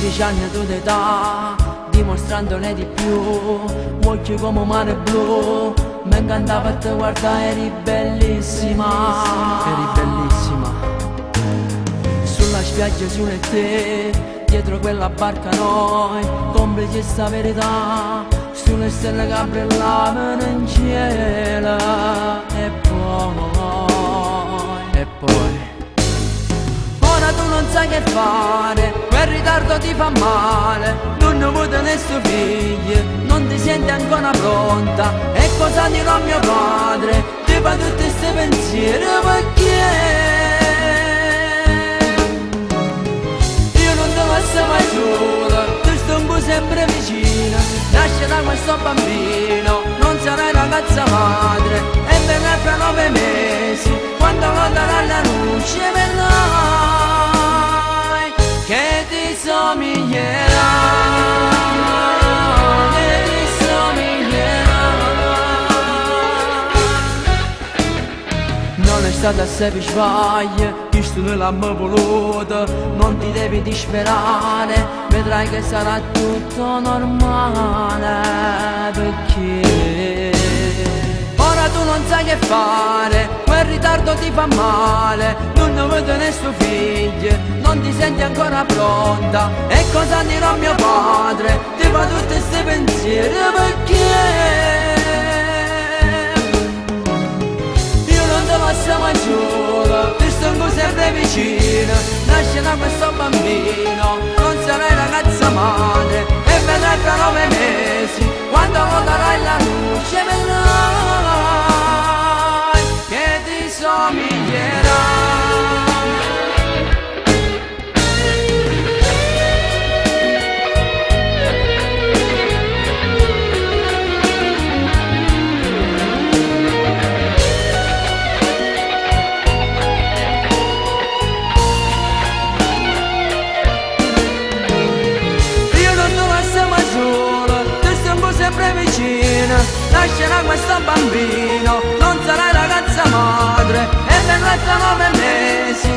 16 anni tu d'età, dimostrandone di più, occhi come un mare blu, mi incantava a te guardare, eri bellissima, eri bellissima. Sulla spiaggia solo te, dietro quella barca noi, complice sta verità, sulle stelle che brillavano in cielo, e poi, e poi. Ora tu non sai che fare, quel ritardo ti fa male, non ne vuoi nessun figlio, non ti senti ancora pronta, e cosa dirò a mio padre? Ti fa tutti questi pensieri perché? Io non ti lascio mai sola, ti sto sempre vicino, nascerà questo bambino, non sarai ragazza madre, e verrà fra 9 mesi, quando lo darà alla luce vedrai che ti somiglierà, che ti somiglierà. Non è stata se vi sbagli, visto noi l'abbiamo voluto, non ti devi disperare, vedrai che sarà tutto normale, perché ora tu non sai che fare, quel ritardo ti fa male, non ne vuoi nessun figlio, non ti senti ancora pronta, e cosa dirò a mio padre? Ti fa tutti questi pensieri perché? Io non ti lascio mai sola, ti sto sempre vicino, nascerà questo bambino, non sarai ragazza madre, e vedrai fra 9 mesi, quando lo darai la luce vedrai che ti somiglierà. Io non ti lascio mai sola, ti sto sempre vicino, nascerà questo bambino, non sarai ragazza madre, e verrà tra 9 mesi,